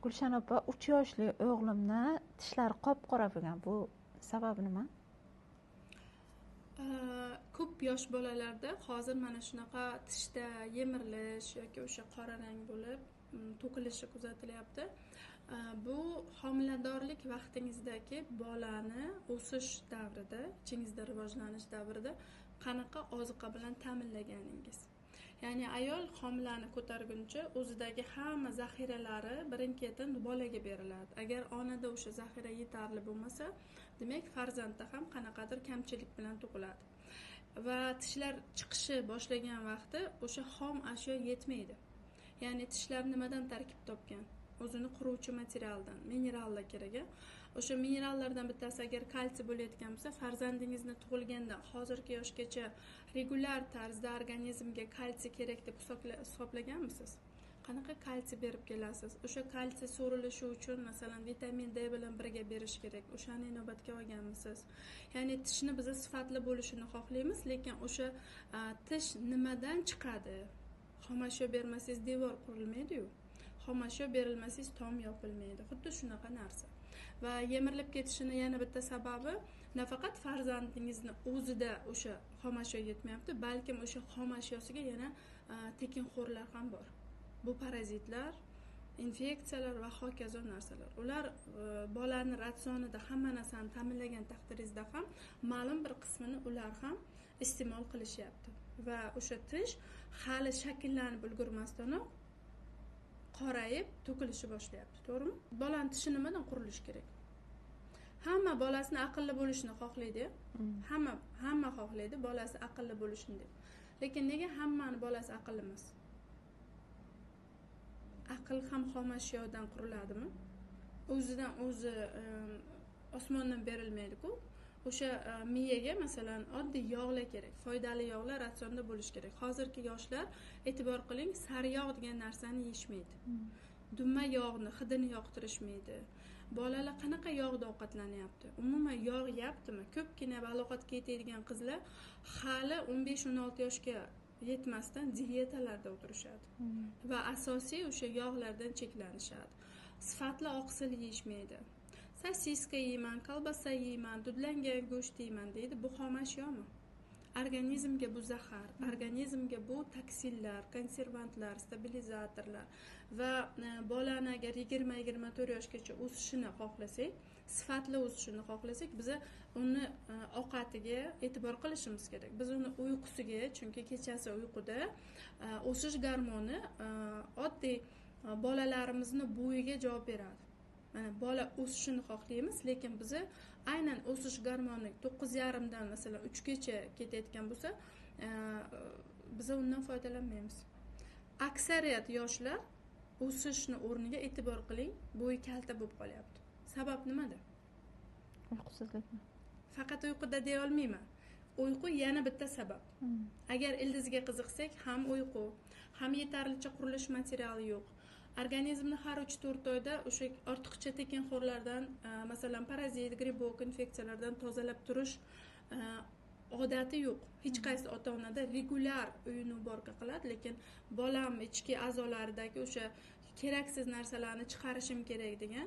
Gulshan opa, 3 yoshli o'g'limni tishlari qop-qora bo'lgan. Bu sababi nima? Ko'p yosh bolalarda hozir mana shunaqa tishda yemirilish yoki o'sha qora rang bo'lib to'kilishi kuzatilyapti. Bu homiladorlik vaqtingizdagi bolani o'sish davrida, ichingizda rivojlanish davrida qanaqa oziqa bilan ta'minlaganingiz. Ya'ni ayol homilani ko'targuncha o'zidagi hamma zaxiralari birin-ketin bolaga beriladi. Agar onada o'sha zaxira yetarli bo'lmasa, demak farzandda ham qanaqadir kamchilik bilan tug'iladi. Va tishlar chiqishi boshlagan vaqti o'sha xom ashyo yetmaydi. Ya'ni tishlar nimadan tarkib topgan? O'zini quruvchi materialdan, minerallar kerak. O'sha minerallardan bittasi agar kalsiy bo'layotgan bo'lsa, farzandingizni tug'ilgandan hozirgi yoshgacha regulyar tarzda organizmga kalsiy kerak deb hisoblaganmisiz? Qanaqa kalsiy berib kelasiz? O'sha kalsiy so'rilishi uchun masalan vitamin D bilan birga berish kerak. O'shani inobatga olganmisiz? Ya'ni tishni biz sifatli bo'lishini xohlaymiz, lekin o'sha tish nimadan chiqadi? Xomashyo bermasangiz devor qurilmaydi-yu. Xomashyo berilmasangiz tom yopilmaydi. Xuddi shunaqa narsa. Va yemirilib ketishini yana bitta sababi nafaqat farzandingizni o'zida o'sha xomashyo yetmayapti, balkim o'sha xomashyosiga yana tekinxo'rlar ham bor. Bu parazitlar, infeksiyalar va hokazo narsalar. Ular bolani ratsionida hamma narsani ta'minlagan taqdiringizda ham ma'lum bir qismini ular ham iste'mol qilishyapti. Va o'sha tish hali shakllanib ulgurmasdanoq qorayib to'kilishi boshlayapti, to'g'rimi? Bolani tishi nimadan qurilishi kerak? Hamma bolasini aqlli bo'lishini xohlaydi. Hamma xohlaydi bolasi aqlli bo'lishini deb. Lekin nega hammani bolasi aqlli emas? Aql ham xomashyodan quriladimi? O'zidan o'zi osmondan berilmaydi-ku. O'sha miyaga masalan oddiy yog'lar kerak, foydali yog'lar ratsionda bo'lishi kerak. Hozirgi yoshlar e'tibor qiling, sariyog' degan narsani yeyishmaydi. Dumma yog'ni, hidini yoqtirishmaydi. Bolalar qanaqa yog'da ovqatlanyapti? Umuman yog' yeyaptimi? Ko'pgina balog'atga yetadigan qizlar hali 15-16 yoshga yetmasdan diyetalarda o'tirishadi. Va asosiy o'sha yog'lardan cheklanishadi. Sifatli oqsil yeyishmaydi. Sosiska yeyman, kolbasa yeyman, dudlangan go'sht yeyman deydi. Bu xomashyomi? Organizmga bu zahar, organizmga bu toksinlar, konservantlar, stabilizatorlar. Va bolani agar 20-24 yoshgacha o'sishini xohlasak, sifatli o'sishini xohlasak, biz uni ovqatiga e'tibor qilishimiz kerak. Biz uni uyqusiga, chunki kechasi uyquda o'sish gormoni oddiy bolalarimizni bo'yiga javob beradi. Mana bola o'sishini xohlaymiz, lekin biz aynan o'sish gormoni 9,5 dan masalan 3 gacha ketayotgan bo'lsa, biz undan foydalanmaymiz. Aksariyat yoshlar o'sishni o'rniga e'tibor qiling, bo'yi kalta bo'lib qolyapti. Sabab nimada? Uyqusizlikmi? Faqat uyquda deya olmayman. Uyqu yana bitta sabab. Agar ildizga qiziqsak, ham uyqu, ham yetarlicha qurilish materiali yo'q. Organizmni har 3-4 oyda o'sha ortiqcha tekinxo'rlardan, masalan parazit, gribok infeksiyalardan tozalab turish odati yo'q. Hech qaysi ota-onada regulyar uyini uborka qiladi, lekin bolam ichki a'zolaridagi o'sha keraksiz narsalarni chiqarishim kerak degan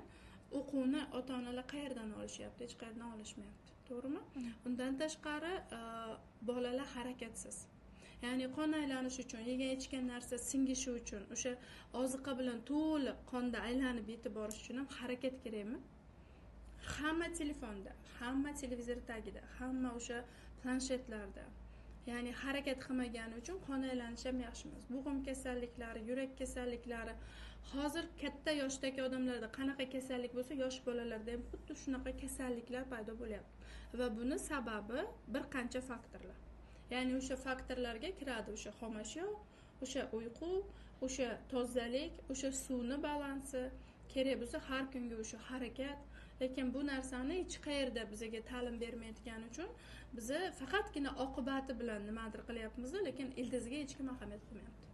o'quvni ota-onalar qayerdan olishyapti? Hech qayerdan olishmayapti. To'g'rimi? Undan tashqari bolalar harakatsiz. Ya'ni qon aylanishi uchun, yegan ichgan narsa singishi uchun, o'sha oziqa bilan to'liq qonda aylanib yetib borish uchun ham harakat kerakmi? Hamma telefonda, hamma televizor tagida, hamma o'sha planshetlarda. Ya'ni harakat qilmagani uchun qon aylanishi ham yaxshi emas. Bo'g'im kasalliklari, yurak kasalliklari, hozir katta yoshdagi odamlarda qanaqa kasallik bo'lsa, yosh bolalarda ham xuddi shunaqa kasalliklar paydo bo'lyapti. Va buni sababi bir qancha faktorlar. Ya'ni o'sha faktorlarga kiradi o'sha xomashyo, o'sha uyqu, o'sha tozalik, o'sha suvni balansi, kerak bo'lsa har kungi o'sha harakat. Lekin bu narsani hech qayerda bizga ta'lim bermayotgani uchun biz faqatgina oqibati bilan nimadir qilyapmiz, lekin ildiziga hech kim ahamiyat qo'ymayapti.